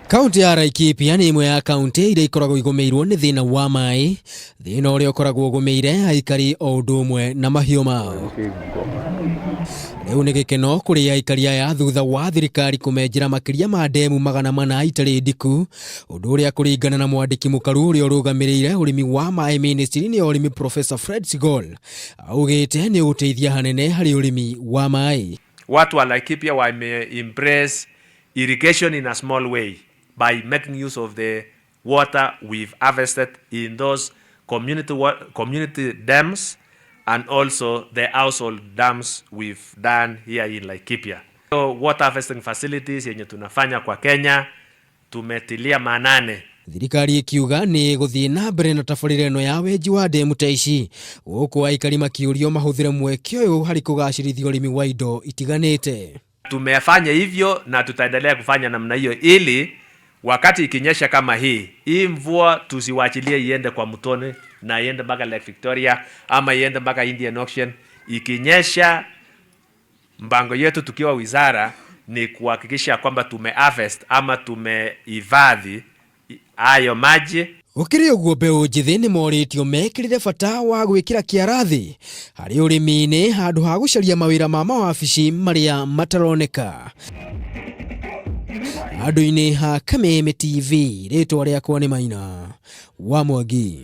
Kaunti ya Laikipia nĩ ĩmwe ya kaunti iria ikoragwo igũmĩirwo nĩ thĩna wa maĩ, thĩna ũrĩa ũkoragwo ũgũmĩire aikari o ũndũ ũmwe na mahiũ mao. Rĩu nĩ gĩkeno kũrĩ aikari aya thutha wa thirikari kũmenjera makĩria ma ndemu 400 itarĩ ndiku, ũndũ ũrĩa kũringana na mwandĩki mũkaru ũrĩa ũrũgamĩrĩire ũrĩmi wa maĩ ministry-inĩ ya ũrĩmi Professor Fred Sigol augĩte nĩ ũgũteithia hanene harĩ ũrĩmi wa maĩ. Watu wa Laikipia wame embrace irrigation in a small way by making use of the water we've harvested in those community, community dams and also the household dams we've done here in Laikipia. So water harvesting facilities yenye tunafanya kwa Kenya tumetilia maanane. Thirikari ĩkiuga nĩ ĩgũthiĩ na mbere na tabarĩra ĩno ya wenji wa ndemu ta ici, gũkũ aikari makĩũrio mahũthĩre mweke ũyũ harĩ kũgacĩrithia ũrĩmi wa indo itiganĩte. Tumefanya hivyo na tutaendelea kufanya namna hiyo ili wakati ikinyesha kama hii, hii mvua tusiwachilie iende kwa mtoni na iende mpaka Lake Victoria ama iende mpaka Indian Ocean. Ikinyesha, mpango yetu tukiwa wizara ni kuhakikisha kwamba tume harvest ama tumehifadhi hayo maji. Gũkĩrĩ ũguo, mbeũ njĩthĩ nĩ morĩtio mekĩrĩre bata wa gwĩkĩra kĩara thĩ harĩ ũrĩmi-inĩ handũ ha gũcaria mawĩra ma mawabici marĩa mataroneka. Handũ-inĩ ha Kameme TV, rĩtwa rĩakwa nĩ Maina wa Mwangi.